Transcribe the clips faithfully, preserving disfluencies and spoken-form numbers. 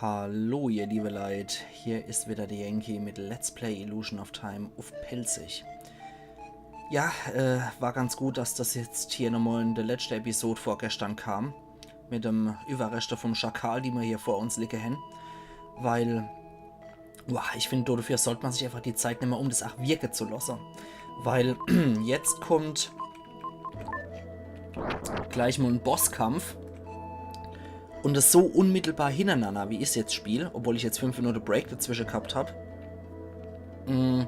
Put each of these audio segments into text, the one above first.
Hallo, ihr liebe Leit, hier is wieder der Yankee mit Let's Play Illusion of Time uff Pälzisch. Ja, äh, war ganz gut, dass das jetzt hier nochmal in der letzte Episode vorgestern kam, mit dem Überreste vom Schakal, die mer hier vor uns liege hen, weil, boah, ich find, dafür sollt mer sich einfach die Zeit nemme, um das ach wirke zu losse, weil jetzt kommt gleich mal en Bosskampf. Und das so unmittelbar hintereinander, wie ich's jetzt spiel, obwohl ich jetzt fünf Minute Break dazwische gehabt hab. Mm.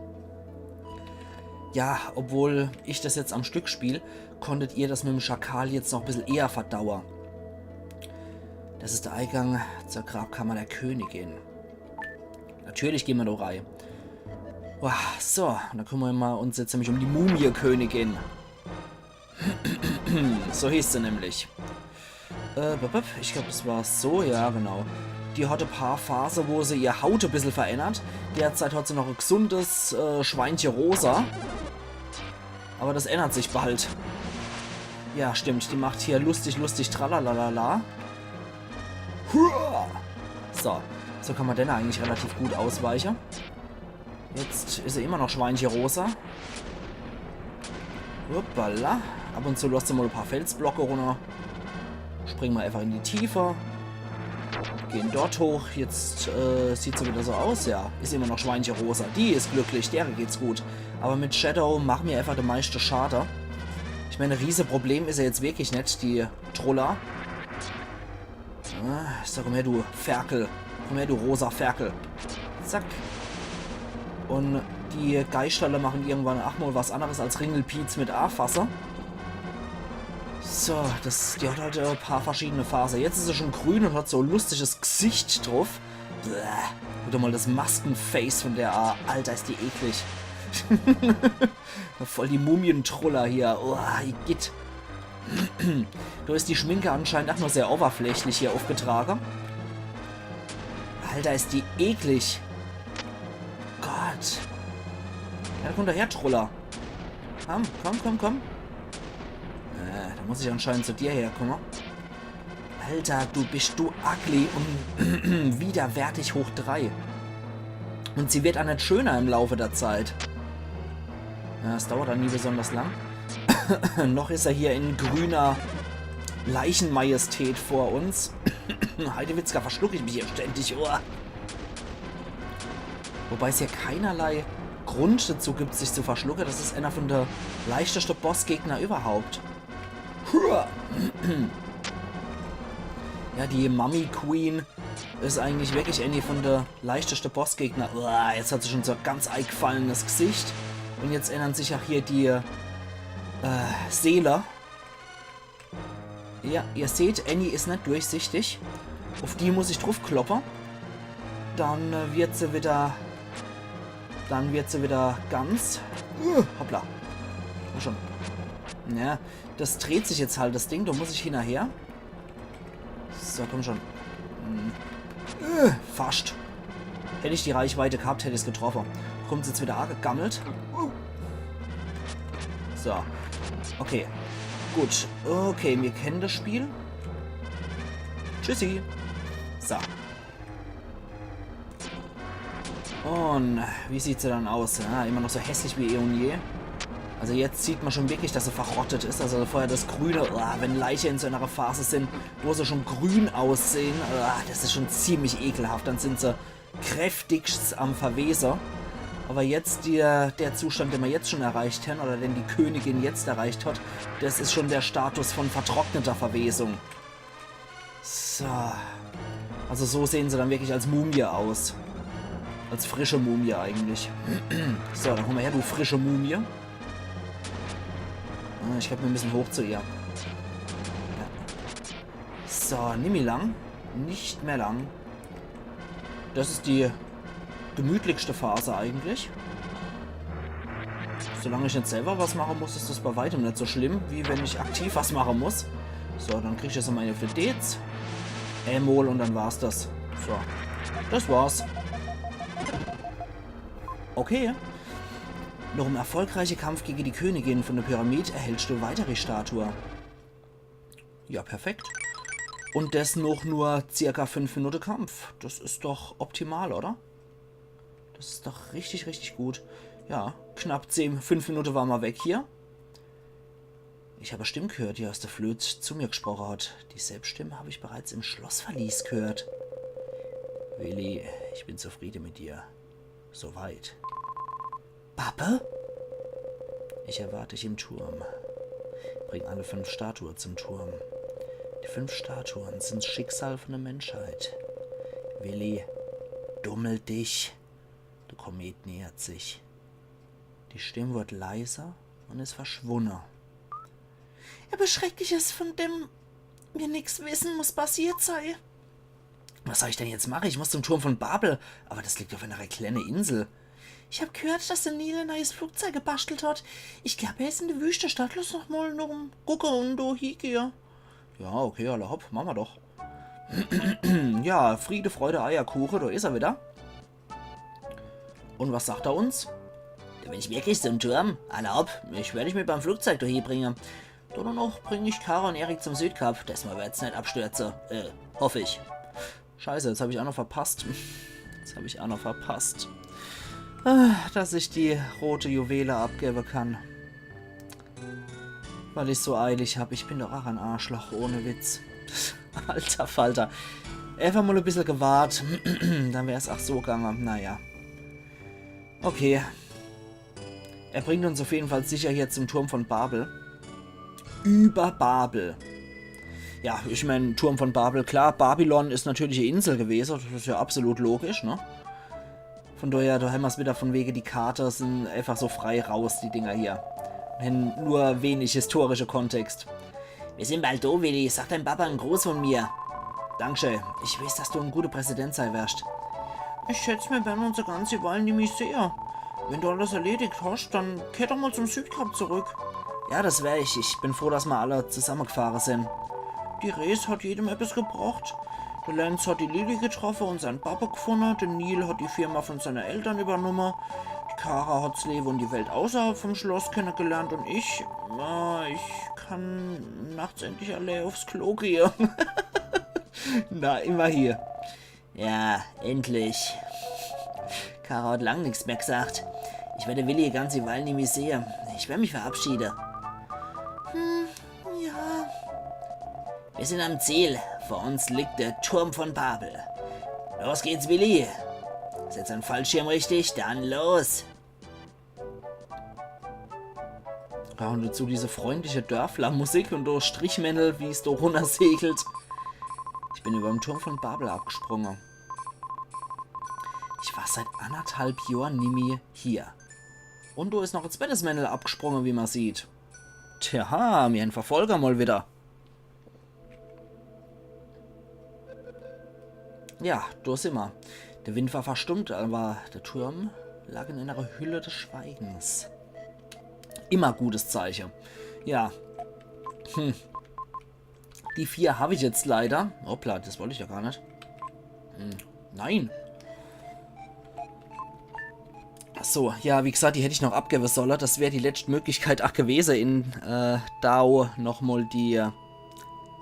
Ja, obwohl ich das jetzt am Stück spiel, konntet ihr das mit dem Schakal jetzt noch e bissel eher verdaue. Das is der Eingang zur Grabkammer der Königin. Natürlich gehn mer do rei. Boah, so, und dann kümmern mer uns jetzt nämlich um die Mumie-Königin. So hieß se nämlich. Äh, bup, bup, ich glaub, das war so, ja, genau. Die hat e paar Phase, wo se ihr Haut e bissel verändert. Derzeit hat se noch e gesundes äh, Schweinche rosa. Aber das ändert sich bald. Ja, stimmt, die macht hier lustig, lustig, tralalala. Hurra! So, so kann mer denne eigentlich relativ gut ausweiche. Jetzt is se immer noch Schweinche rosa. Hoppala. Ab und zu losst se mal e paar Felsblocke runner. Springen mer einfach in die Tiefe. Gehn dort hoch. Jetzt äh, sieht se wieder so aus. Ja, is immer noch Schweinche rosa. Die is glücklich, dere geht's gut. Aber mit Shadow mache mer einfach de meischte Schade. Ich mein, e Rieseproblem is er jetzt wirklich net, die Troller. Ah, so, komm her, du Ferkel. Komm her, du rosa Ferkel. Zack. Und die Geisterle machen irgendwann ach mal was anderes als Ringelpiez mit Aafasse. So, das, die hat halt e paar verschiedene Phase. Jetzt is se schon grün und hat so e lustiges Gesicht drauf. Bäh. Guck doch mal das Maskenface von der an. Alter, is die eklig. Voll die Mumientroller hier. Uah, igitt. Do is die Schminke anscheinend ach nur sehr oberflächlich hier aufgetrage. Alter, is die eklig. Gott. Ja, komm doch her, Troller. Komm, komm, komm, komm. Äh, da muss ich anscheinend zu dir herkomme. Alter, du bist du ugly und widerwärtig hoch drei. Und sie wird auch net schöner im Laufe der Zeit. Ja, es dauert dann nie besonders lang. Noch is er hier in grüner Leichenmajestät vor uns. Heidewitzka, verschluck ich mich hier ständig. Uah. Wobei es hier keinerlei Grund dazu gibt, sich zu verschlucke. Das is einer von der leichteste Bossgegner überhaupt. Hua. Ja, die Mummy Queen is eigentlich wirklich eine von der leichteste Bossgegner. Uah, jetzt hat sie schon so e ganz eigefallenes Gesicht. Und jetzt ändern sich auch hier die äh, Seele. Ja, ihr seht, Annie is net durchsichtig. Auf die muss ich draufkloppe. Dann äh, wird sie wieder... Dann wird sie wieder ganz... Uh, hoppla. Komm schon. Ja, das dreht sich jetzt halt, das Ding. Da muss ich hinterher. So, komm schon. Hm. Äh, fascht. Hätt ich die Reichweite gehabt, hätt ich's getroffe. Kommt jetzt wieder angegammelt. So. Okay. Gut. Okay, mir kennen das Spiel. Tschüssi. So. Und wie sieht sie dann aus? Ja, immer noch so hässlich wie eh und je. Also jetzt sieht man schon wirklich, dass sie verrottet is. Also vorher das Grüne, uah, wenn Leiche in so einer Phase sind, wo sie schon grün aussehen, uah, das is schon ziemlich ekelhaft. Dann sind sie kräftigst am Verwese. Aber jetzt der, der Zustand, den wir jetzt schon erreicht haben, oder den die Königin jetzt erreicht hat, das is schon der Status von vertrockneter Verwesung. So. Also so sehen sie dann wirklich als Mumie aus. Als frische Mumie eigentlich. So, dann komm mal her, du frische Mumie. Ah, ich glaub, wir müssen hoch zu ihr. Ja. So, nimmi lang. Nicht mehr lang. Das is die gemütlichste Phase eigentlich. Solange ich net selber was machen muss, is das bei weitem net so schlimm, wie wenn ich aktiv was machen muss. So, dann krieg ich jetzt noch meine Fidez. Emol und dann war's das. So. Das war's. Okay. Noch im erfolgreichen Kampf gegen die Königin von der Pyramid erhältst du weitere Statue. Ja, perfekt. Und des noch nur circa fünf Minute Kampf. Des is doch optimal, oder? Des is doch richtig, richtig gut. Ja, knapp zehn, fünf Minute war ma weg hier. Ich hab e Stimm gehört, die aus de Flöt zu mir gesproche hat. Dieselb Stimm hab ich bereits im Schlossverlies gehört. Willi, ich bin zufriede mit dir. Soweit. Pappe? Ich erwarte dich im Turm. Bring alle fünf Statuen zum Turm. Die fünf Statuen sind das Schicksal von der Menschheit. Willi, dummel dich. Der Komet nähert sich. Die Stimme wird leiser und ist verschwunden. Etwas Schreckliches, von dem wir nix wissen, muss passiert sein. Was soll ich denn jetzt machen? Ich muss zum Turm von Babel. Aber das liegt auf einer kleinen Insel. Ich hab gehört, dass der Nil ein neues Flugzeug gebastelt hat. Ich glaub, er ist in der Wüste. Statt los noch mal noch gucke und do hiegehe. Ja, okay, alla hopp, machen wir doch. Ja, Friede, Freude, Eierkuche, da ist er wieder. Und was sagt er uns? Da will ich wirklich zum Turm. Alla hopp, ich werde dich mit beim Flugzeug dahin bringen. Dann noch bring ich Kara und Erik zum Südkap. Diesmal wird's nicht abstürzen. Äh, hoffe ich. Scheiße, jetzt hab ich auch noch verpasst. Jetzt hab ich auch noch verpasst, ah, dass ich die rote Juwele abgeben kann. Weil ich's so eilig hab. Ich bin doch auch ein Arschloch, ohne Witz. Alter Falter. Einfach mal ein bisschen gewartet. Dann wär's auch so gegangen. Naja. Okay. Er bringt uns auf jeden Fall sicher hier zum Turm von Babel. Über Babel. Ja, ich mein, Turm von Babel, klar, Babylon ist natürlich eine Insel gewesen, das ist ja absolut logisch, ne? Von daher, da haben wir's wieder von wegen, die Karte sind einfach so frei raus, die Dinger hier. Haben nur wenig historische Kontext. Wir sind bald da, Willi. Sag deinem Papa einen Gruß von mir. Dankeschön. Ich weiß, dass du ein guter Präsident sein wirst. Ich schätz, wir werden uns eine ganze Weile nimmi sehen. Wenn du alles erledigt hast, dann kehr doch mal zum Südkap zurück. Ja, das wär ich. Ich bin froh, dass wir alle zusammengefahren sind. Die Reis hat jedem etwas gebracht. Der Lance hat die Lilly getroffen und seinen Papa gefunden. Der Nil hat die Firma von seinen Eltern übernommen. Die Kara hat's Leben und die Welt außerhalb vom Schloss kennengelernt und ich, äh, ich kann nachts endlich allein aufs Klo gehen. Na, immerhin. Ja, endlich. Kara hat lang nichts mehr gesagt. Ich werde Willi eine ganze Weile nimmi sehen. Ich werde mich verabschieden. Hm, ja. Wir sind am Ziel. Vor uns liegt der Turm von Babel. Los geht's, Willi. Setz den Fallschirm richtig, dann los. Ja, und dazu diese freundliche Dörflermusik und das Strichmännel, wie's da runtersegelt. Ich bin überm Turm von Babel abgesprungen. Ich war seit anderthalb Jahren nimmi hier. Und da ist noch ein zweites Männel abgesprungen, wie man sieht. Tja, mir ein Verfolger mal wieder. Ja, da sind wir. Der Wind war verstummt, aber der Turm lag in einer Hülle des Schweigens. Immer gutes Zeichen. Ja. Hm. Die vier habe ich jetzt leider. Hoppla, das wollte ich ja gar nicht. Hm. Nein. Ach so, ja, wie gesagt, die hätte ich noch abgeben sollen. Das wäre die letzte Möglichkeit auch gewesen, in äh, Dao nochmal die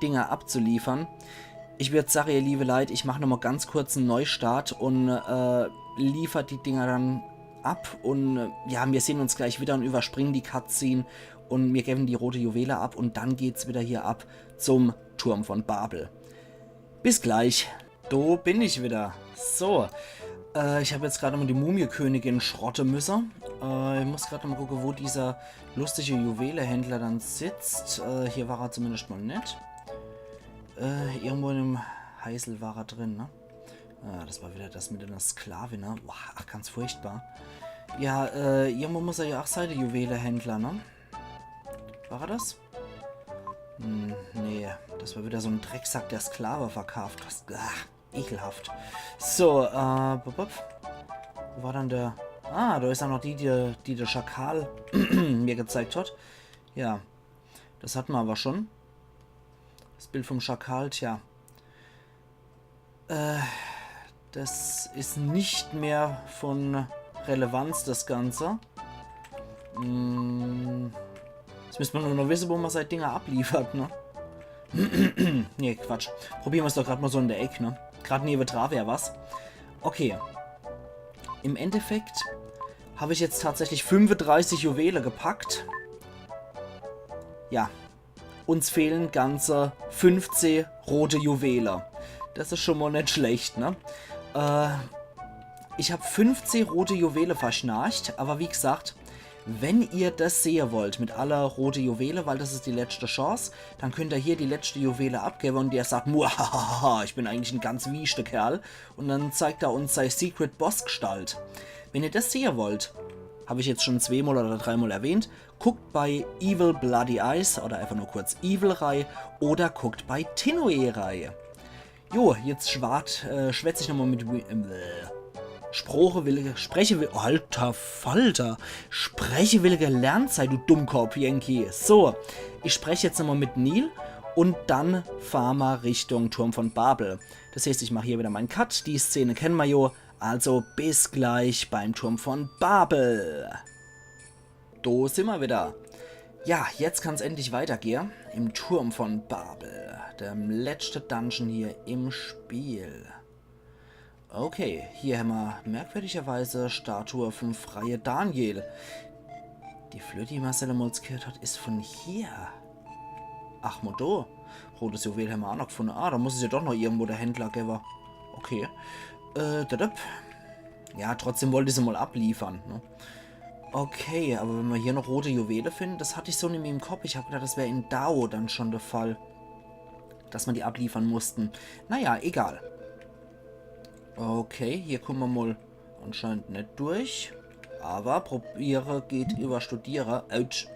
Dinger abzuliefern. Ich würd sagen, ihr liebe Leute, ich mache nochmal ganz kurz einen Neustart und äh, liefer die Dinger dann ab. Und äh, ja, wir sehen uns gleich wieder und überspringen die Cutscene. Und wir geben die rote Juwele ab und dann geht's wieder hier ab zum Turm von Babel. Bis gleich. Da bin ich wieder. So. Äh, ich habe jetzt gerade mal die Mumiekönigin schrotte müsse. Äh, ich muss gerade mal gucken, wo dieser lustige Juwelehändler dann sitzt. Äh, hier war er zumindest mal nicht. Äh, irgendwo in dem Heisel war er drin, ne? Ah, das war wieder das mit einer Sklavin, ne? Boah, ach, ganz furchtbar. Ja, äh, irgendwo muss er ja auch sein, der Juwelehändler, ne? War er das? Hm, nee, das war wieder so ein Drecksack, der Sklave verkauft. Das, ach, ekelhaft. So, äh, bup, bup. Wo war dann der? Ah, da ist auch noch die, die, die der Schakal mir gezeigt hat. Ja, das hatten wir aber schon. Das Bild vom Schakal, tja. Äh, das ist nicht mehr von Relevanz, das Ganze. Hm, jetzt müssen wir nur noch wissen, wo man seine Dinger abliefert, ne? Nee, Quatsch. Probiere mer's doch grad mal so in der Eck, ne? Grad newedra wär was. Okay. Im Endeffekt hab ich jetzt tatsächlich fünfedreißig Juwele gepackt. Ja. Uns fehlen ganze fünfzeh rote Juwele. Das is schon mal net schlecht, ne? Äh, ich hab fünfzeh rote Juwele verschnarcht, aber wie gesagt, wenn ihr das sehe wollt mit aller rote Juwele, weil das is die letschte Chance, dann könnt ihr hier die letschte Juwele abgebe und der sagt, muahaha, ich bin eigentlich en ganz wieschte Kerl. Und dann zeigt er uns sei Secret Boss Gestalt. Wenn ihr das sehe wollt, hab ich jetzt schon zweemal oder dreimal erwähnt, guckt bei Evil Bloody Eyes oder einfach nur kurz Evil rei oder guckt bei Tinue rei. Jo, jetzt schwart, äh, schwätz ich nochmal mit Wi- ähm, äh, Sprache will, spreche will, alter Falter, spreche will gelernt sei, du Dummkopf, Yankee. So, ich sprech jetzt nochmal mit Neil und dann fahr ma Richtung Turm von Babel. Das heißt, ich mach hier wieder mein Cut, die Szene kenne ma jo, also bis gleich beim Turm von Babel. Do simmer wieder. Ja, jetzt kann's endlich weitergehe. Im Turm von Babel, dem letschte Dungeon hier im Spiel. Okay, hier hämmer merkwürdigerweise Statue vom freie Daniel. Die Flöt, die Marcel mol gheert hat, is von hier. Ach, Modo. Rotes Juwel hämmer ach noch gefunne. Ah, da muss es ja doch noch irgendwo der Händler gewwe. Okay. Äh, dadap. Ja, trotzdem wollt ich se mal abliefern, ne? Okay, aber wenn ma hier noch rote Juwele findet, das hatt ich so nimmi im Kopf. Ich hab gedacht, das wär in Dao dann schon der Fall, dass ma die abliefern mussten. Naja, egal. Okay, hier kumme ma mal anscheinend net durch. Aber probiere geht über studiere. Autsch.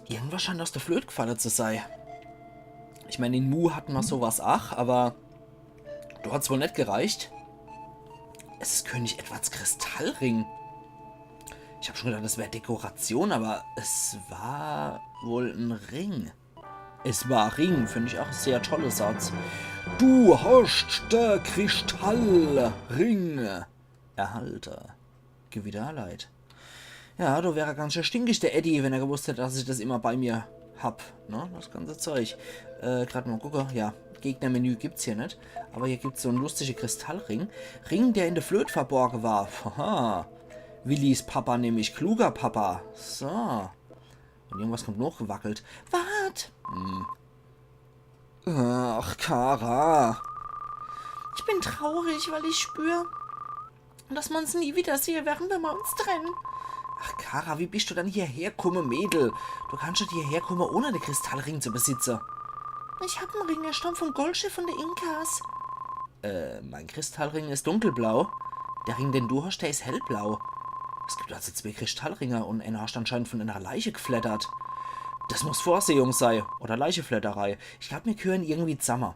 Irgendwas scheint aus der Flöt gefalle zu sei. Ich mein, in Mu hatten ma sowas ach, aber do hat's wohl net gereicht. Es is König Edwards Kristallring. Ich hab schon gedacht, das wär Dekoration, aber es war wohl en Ring. Es war Ring, find ich ach sehr tolle Satz. Du hast der Kristallring erhalte. Gewitter leid. Ja, do wär er ganz schön stinkig, der Eddie, wenn er gewusst hätt, dass ich das immer bei mir hab, ne? Das ganze Zeug. Äh, grad mal gucke. Ja, Gegnermenü gibt's hier net. Aber hier gibt's so en lustige Kristallring. Ring, der in der Flöt verborge war. Haha. Willis Papa, nämlich kluger Papa. So. Und irgendwas kommt hochgewackelt. Wart! Hm. Ach, Kara. Ich bin traurig, weil ich spür, dass ma uns nie wieder sehe werre, wenn ma uns trenne. Ach, Kara, wie bist du dann hierher kumme, Mädel? Du kannst net hierher kumme, ohne de Kristallring zu besitze. Ich hab en Ring, er stammt vom Goldschiff von de Inkas. Äh, mein Kristallring is dunkelblau. Der Ring, den du hast, der is hellblau. Es gibt also zwee Kristallringe und eener hast anscheinend von ener Leiche gefleddert. Das muss Vorsehung sei. Oder Leichefledderei. Ich glaub, mir gehören irgendwie zusammen.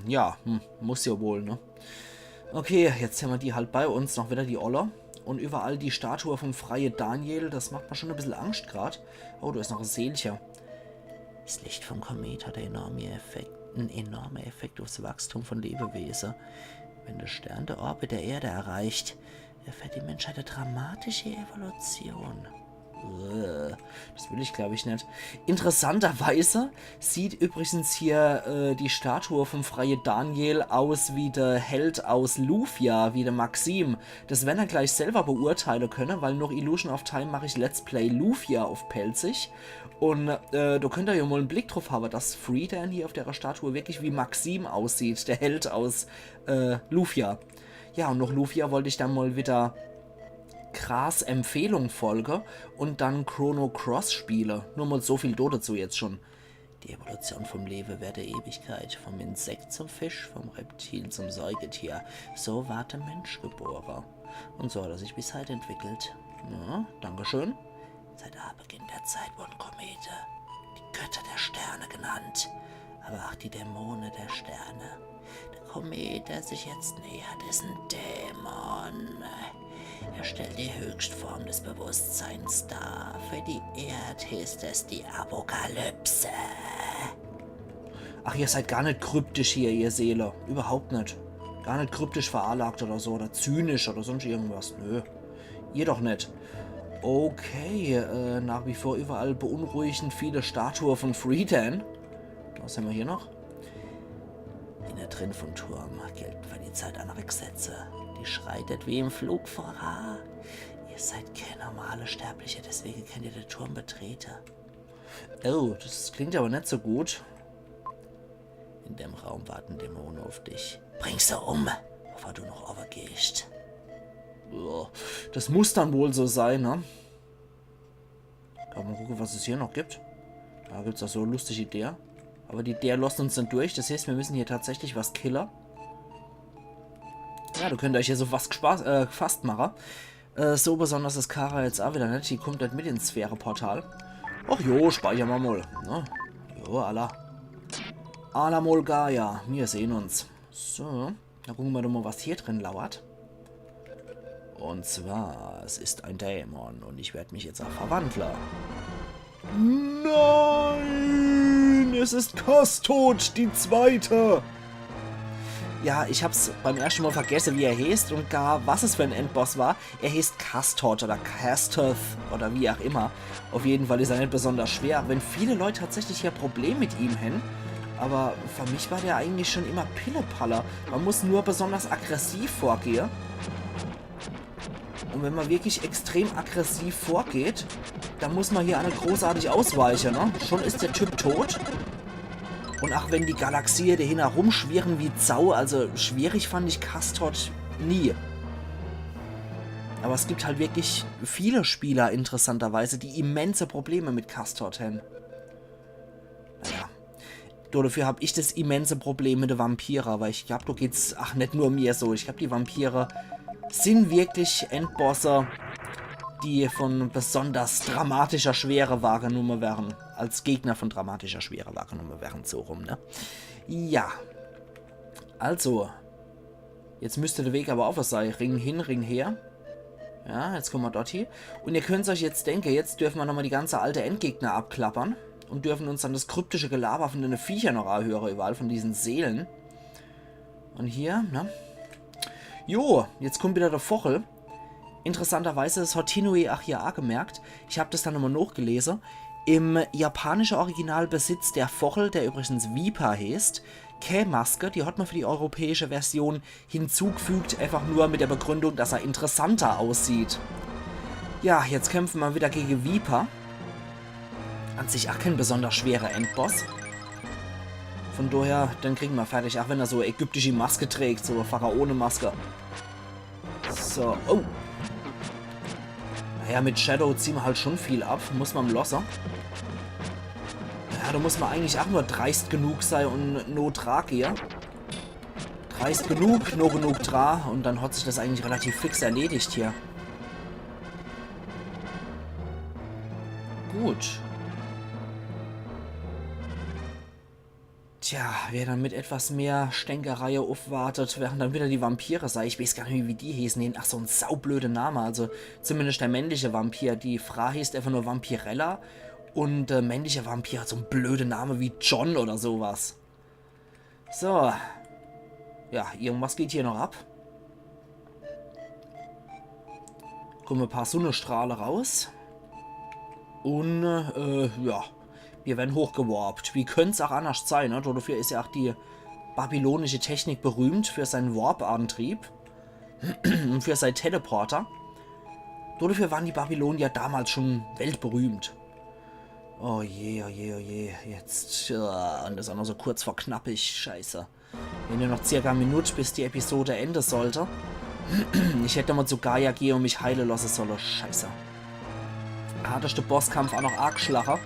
Ja, hm, muss ja wohl, ne? Okay, jetzt hämmer die halt bei uns, noch wieder die Olle. Und überall die Statue vom freie Daniel, das macht ma schon e bissel Angst grad. Oh, do is noch e Seelche. Das Licht vom Komet hat en enorme Effekt, en enorme Effekt aufs Wachstum von Lebewese. Wenn der Stern de Orbit der Erde erreicht, erfährt die Menschheit e dramatische Evolution. Äh, das will ich, glaub ich, net. Interessanterweise sieht übrigens hier, äh, die Statue vom freie Daniel aus wie der Held aus Lufia, wie der Maxim. Das werre er gleich selber beurteile könne, weil noch Illusion of Time mach ich Let's Play Lufia auf Pälzisch. Und, äh, do könnt er ja mal en Blick drauf habe, dass Freedan hier auf der Statue wirklich wie Maxim aussieht, der Held aus, äh, Lufia. Ja, und noch Lufia wollt ich dann mal wieder Kras Empfehlung folge und dann Chrono Cross spiele. Nur mal so viel do dazu jetzt schon. Die Evolution vom Lewe währt der Ewigkeit, vom Insekt zum Fisch, vom Reptil zum Säugetier. So ward der Mensch gebore. Und so hat er sich bis heit entwickelt. Ja, Dankeschön. Seit Abeginn der Zeit wurden Komete die Götter der Sterne genannt, aber auch die Dämone der Sterne. Der Komet, der sich jetzt nähert, ist ein Dämon. Er stellt die Höchstform des Bewusstseins dar. Für die Erd heißt es die Apokalypse. Ach, ihr seid gar net kryptisch hier, ihr Seele. Überhaupt net. Gar net kryptisch veranlagt oder so, oder zynisch oder sonst irgendwas. Nö. Ihr doch net. Okay, äh, nach wie vor überall beunruhigend viele Statue von Freedan. Was hämmer hier noch? Inne drin vom Turm gelten für die Zeit andere Gesetze. Die schreitet wie im Flug voran. Ihr seid keine normale Sterbliche, deswegen könnt ihr den Turm betreten. Oh, das klingt aber net so gut. In dem Raum warten Dämonen auf dich. Bring se um, bevor du noch runnergehst. Ja, das muss dann wohl so sein, ne? Kann man gucken, was es hier noch gibt. Da gibt's auch so e lustige Deer. Aber die Deer losst uns dann durch. Das heißt, wir müssen hier tatsächlich was killen. Ja, du könnt euch hier so was Spaß, äh, gefasst machen. Äh, so besonders is Kara jetzt auch wieder net. Die kommt net mit ins Sphäre-Portal. Ach jo, speichern wir mal. Ne? Jo, alla. Alla mal Gaia. Wir sehen uns. So, dann gucken wir doch mal, was hier drin lauert. Und zwar, es ist ein Dämon und ich werd mich jetzt auch verwandle. Nein! Es ist Kastot, die zweite! Ja, ich hab's beim ersten Mal vergesse, wie er heeßt und gar, was es für en Endboss war. Er heeßt Kastot oder Kastoth oder wie auch immer. Auf jeden Fall is er net besonders schwer, auch wenn viele Leut tatsächlich hier Probleme mit ihm hän. Aber für mich war der eigentlich schon immer Pillepalle. Man muss nur besonders aggressiv vorgehe. Und wenn man wirklich extrem aggressiv vorgeht, dann muss man hier auch net großartig ausweiche, ne? Schon is der Typ tot. Und auch wenn die Galaxie dahinter rumschwirren wie Sau, also schwierig fand ich Kastot nie. Aber es gibt halt wirklich viele Spieler, interessanterweise, die immense Probleme mit Kastot hän. Naja. Dafür hab ich das immense Problem mit de Vampire, weil ich glaub, do geht's, ach, net nur mir so. Ich glaub, die Vampire sin wirklich Endbosse, die von besonders dramatischer Schwere wahrgenommen werden. Als Gegner von dramatischer Schwere wahrgenommen werden, so rum, ne? Ja. Also, jetzt müsst der Weg aber offen sei. Ring hin, Ring her. Ja, jetzt kommen wir dort hie. Und ihr könnt euch jetzt denken, jetzt dürfen wir nochmal die ganze alte Endgegner abklappern und dürfen uns an das kryptische Gelaber von den Viecher noch anhören, überall von diesen Seelen. Und hier, ne? Jo, jetzt kommt wieder der Vochel. Interessanterweise, das hat Hinui auch hier angemerkt. Ich hab das dann nochmal nachgelesen. Im japanischen Original besitzt der Vochel, der übrigens Viper heißt, kä Maske, die hat man für die europäische Version hinzugefügt, einfach nur mit der Begründung, dass er interessanter aussieht. Ja, jetzt kämpfen wir wieder gegen Viper. An sich auch kein besonders schwerer Endboss. Von daher, den kriegen wir fertig, auch wenn er so ägyptische Maske trägt, so Pharaonemaske. So, oh. Naja, mit Shadow ziehen wir halt schon viel ab, muss man losse. Ja, da muss man eigentlich auch nur dreist genug sein und no dra gehe. Dreist genug, no genug dra und dann hat sich das eigentlich relativ fix erledigt hier. Gut. Tja, wer dann mit etwas mehr Stänkereie aufwartet, wären dann wieder die Vampire sei. Ich weiß gar nicht, wie die hießen. Ach, so ein saublöder Name. Also zumindest der männliche Vampir. Die Frau heißt einfach nur Vampirella. Und der männliche Vampir hat so einen blöden Namen wie John oder sowas. So. Ja, irgendwas geht hier noch ab. Kommen ein paar Sonnestrahle raus. Und, äh, ja. Wir werden hochgewarpt. Wie könnt's auch anders sein, ne? Dafür ist ja auch die babylonische Technik berühmt für seinen Warp-Antrieb und für seinen Teleporter. Dafür waren die Babylonier damals schon weltberühmt. Oh je, oh je, oh je. Jetzt, ja, und das auch noch so kurz vor knappig. Scheiße. Wir haben nur noch circa eine Minute, bis die Episode enden sollte. Ich hätte mal zu Gaia gehen und mich heilen lassen sollen. Scheiße. Hart ist der Bosskampf auch noch arg schlache.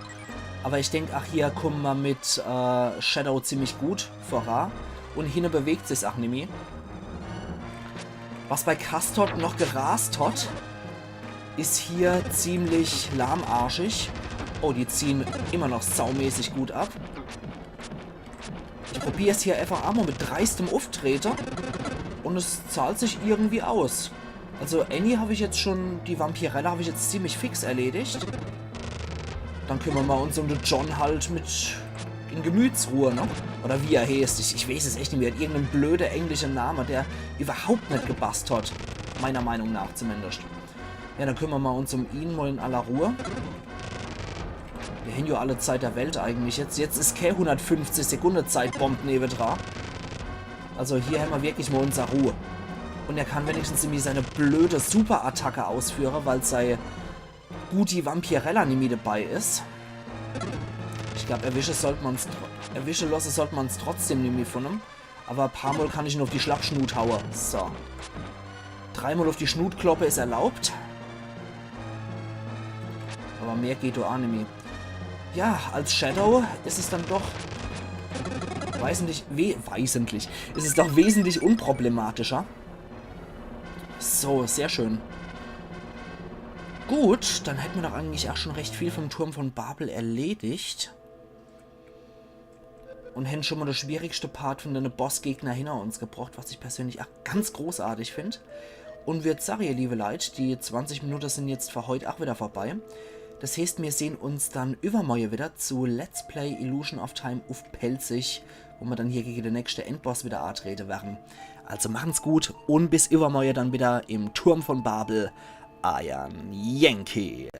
Aber ich denk, ach, hier kommen wir mit, äh, Shadow ziemlich gut voran. Und hinne bewegt sich's auch nimmi. Was bei Kastot noch gerast hat, ist hier ziemlich lahmarschig. Oh, die ziehen immer noch saumäßig gut ab. Ich probier's hier einfach einmal mit dreistem Auftreten und es zahlt sich irgendwie aus. Also Annie habe ich jetzt schon, die Vampirella habe ich jetzt ziemlich fix erledigt. Dann kümmern wir uns um den John halt mit in Gemütsruhe, ne? Oder wie er heißt. Ich, ich weiß es echt nicht mehr. Irgendein blöder englischer Name, der überhaupt nicht gepasst hat. Meiner Meinung nach zumindest. Ja, dann kümmere mer uns um ihn mol in aller Ruhe. Mir hän jo alle Zeit der Welt eigentlich jetzt. Jetzt is kä hundertfünfzig Sekunde Zeitbomb newedra. Also hier hämmer wirklich mol unser Ruhe. Und er kann wenigstens irgendwie seine blöde Superattacke ausführe, weil sei guti Vampirella nimmi dabei is. Ich glaub, erwische sollt man's tro- erwische losse sollt man's trotzdem nimmi von em. Aber e paar Mol kann ich en uff die Schlappschnut haue. So. Dreimol uff die Schnut kloppe is erlaubt. Aber mehr geht do aa nimmi. Ja, als Shadow is es dann doch wesentlich, we wesentlich, is es doch wesentlich unproblematischer. So, sehr schön. Gut, dann hätte mer doch eigentlich aa schon recht viel vom Turm von Babel erledigt. Und hän schon mol de schwierigste Part von de Bossgegner hinner uns gebrocht, was ich persönlich aa ganz großartig find. Und würd sage, ihr liebe Leit, die zwanzig Minute sin jetzt für heut aa wieder vorbei. Das heeßt, mir sehn uns dann übermorje wieder zu Let's Play Illusion of Time uff Pälzisch, wo mer dann hier gege de nächste Endboss wieder atrete werre. Also machen's gut und bis übermorje dann wieder im Turm von Babel. Eiern Yankee.